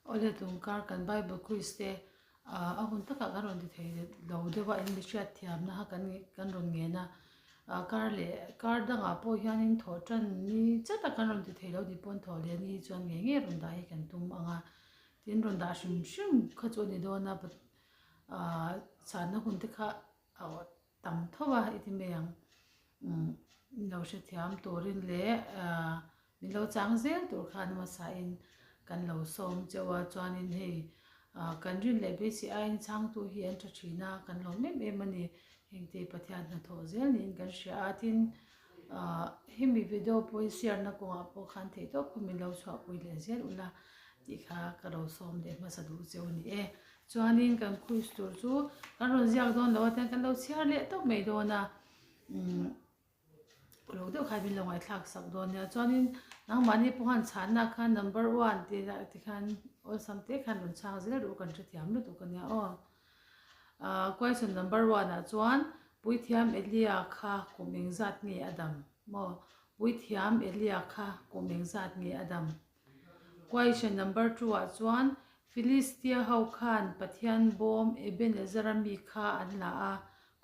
Awle tungkar kan Bible quiz te a hun takah kan rawn ti thei lo deuh a engmi hriatthiamna kha kan kan rawn ngen a, kar leh kar dangah pawh hianin thawh tan ni chat a kan rawn ti thei lo tih pawn thawh leh ni chuan ngei ngei rawn dah hi kan tum ang a, tin rawn dah hrim hrim kha chu a ni dawn a chhanna hun te kha a tam tho a i ti mai ang umm lo hrethiam turin leh ahh min lo chang zel tur khan hmasain kan lo sawm cheu a chuanin hei ah kan rin leh beisei aiin changtu hi an tha thin a kan lawm em em a ni hengte Pathian hnathawh zel niin kan hria a tin ah hemi video pawh hi share na kawngah pawh khan theih tawp kha min lo chhuahpui leh zel ula tih kha ka lo sawm leh hmasa duh cheu a ni e. Chuanin kan quiz tur chu kan rawn ziak dawn lo a tiang kan lo chhiar leh tawp mai dawn a umm uluk deuh khan min lo ngaihthlak sak dawn nia chuanin nangmahni pawh khan chhanna khan number one tih lah ti khan awlsam te khan rawn chhang zel ru kan hrethiam lutuk ania aw ah question number one ah chuan puithiam Elia kha kum engzat nge a dam maw puithiam Elia kha kum engzat nge a dam. Question number two ah chuan Philistia ho khan Pathian bawm Ebenezer-a mi kha an la a,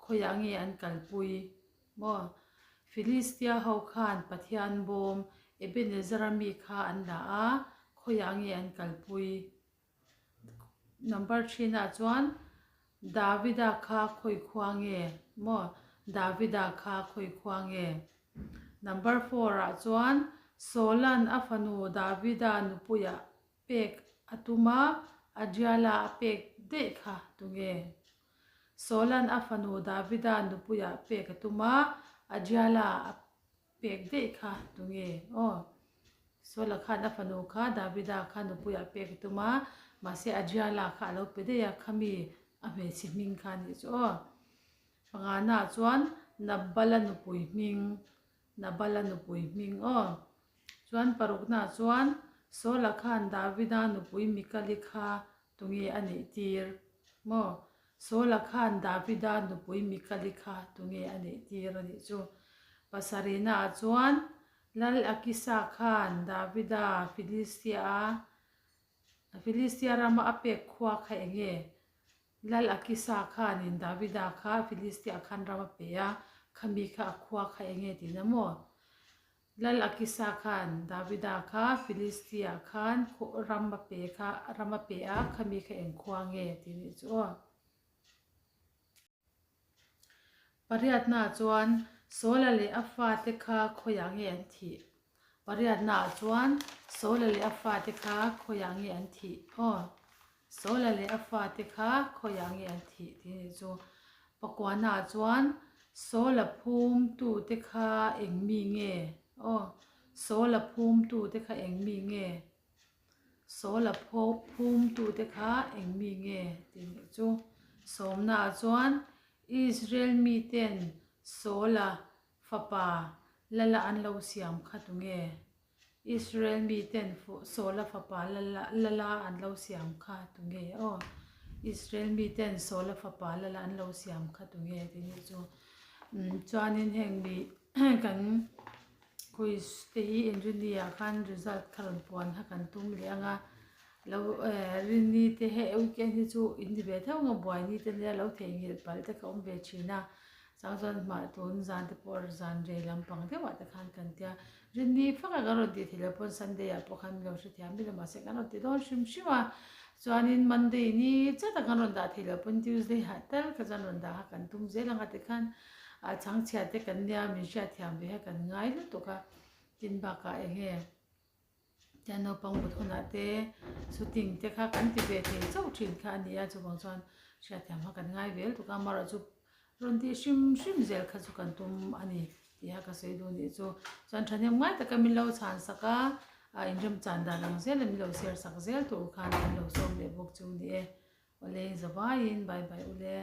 khawiah nge an kalpui? Maw? Philistia ho khan Pathian bawm Ebenezer-a mi kha an la a, khawiah nge an kalpui? Number three-na chuan Davida kha khawi khua nge maw? Davida kha khawi khua nge? Number four-ah chuan Saul-a'n a fanu Davida nupuiah pek a tum a, Adriala a pek daih kha tunge? Saul-a'n a fanu Davida nupuiah pek a tum a, Adriala a Pek daih kha tunge aw. Saula khan a fanu kha Davida kha nupuiah pek a tum a, mahse Adriala kha a lo pe daih a, khami a hmeichhe hming kha a nih chu aw. Pangana chuan Nabala nupui hming, Nabala nupui hming aw. Chuan parukna chuan Saula khan Davida nupui Mikali kha Tunge a neih tir maw? Saula khan Davida nupui Mikali kha tunge a neih tir a nih chu? Pasarihna ah chuan Lal Akisa khan Davida Philistia a Philistia rama a pek khua kha enge? Lal Akisa khanin Davida kha Philistia khan ram a pe a, khami kha a khua kha enge tihna maw? Lal Akisa khan Davida kha Philistia khan ram a pe kha ram a pe a, khami kha eng khua nge tih nih chu aw. Pariatnaah chuan Saula leh a fate kha khawiah nge an thih? Pariatnaah chuan Saula leh a fate kha khawiah nge an thih aw. Saula leh a fate kha khawiah nge an thih tih nih chu. Pakuanaah chuan Saula phumtute kha eng mi nge? Aw, Saula phumtute kha eng mi nge? Saula phumtute kha eng mi nge tih nih chu. Sawmnaah chuan Israel miten Saula fapa lala an lo siam kha tunge? Israel miten Saula fapa lala an lo siam kha tunge aw? Israel miten Saula fapa lala an lo siam kha tunge tih ni chu chuanin heng mi kan quiz te hi inrinni ah khan result kha rawn puan kha kan tum leh ang a lo rinni te hei weekend hi chu in ni ve theuh ang a buai ni te nia lo theihnghilh palh te kha awm ve thin a. Chang chuan hmah tun zan te pawh zan rei lampang deuh ah te khan kan tia rinni fak a kan rawn tih theih loh pawn Sunday ah pawh khan min lo hrethiam bik a mahse kan rawn ti dawn hrim hrim a chuanin Monday ni chat a kan rawn dah theih loh pawn Tuesday ah tal kha chuan rawn dah kha kan tum zel ang a tikhan ah chhangchhiat te kan nia min hriatthiam ve kha kan ngai lutuk a tin bakah eng nge. Tiang naupang mut hunah te shooting te kha kan ti ve thei chauh thin kha a ni a, chuvang chuan hriatthiam kha kan ngai vel tuk a, amaherawhchu rawn tih hrim hrim zel kha chu kan tum a ni tih a ka sawi duh nih chu. Chuan thahnem ngai taka min lo chhan sak a, a inremchan dan ang zel a min lo share sak zel tur khan kan lo sawm leh bawk chu ni e. Awle zavaiin bye bye ule.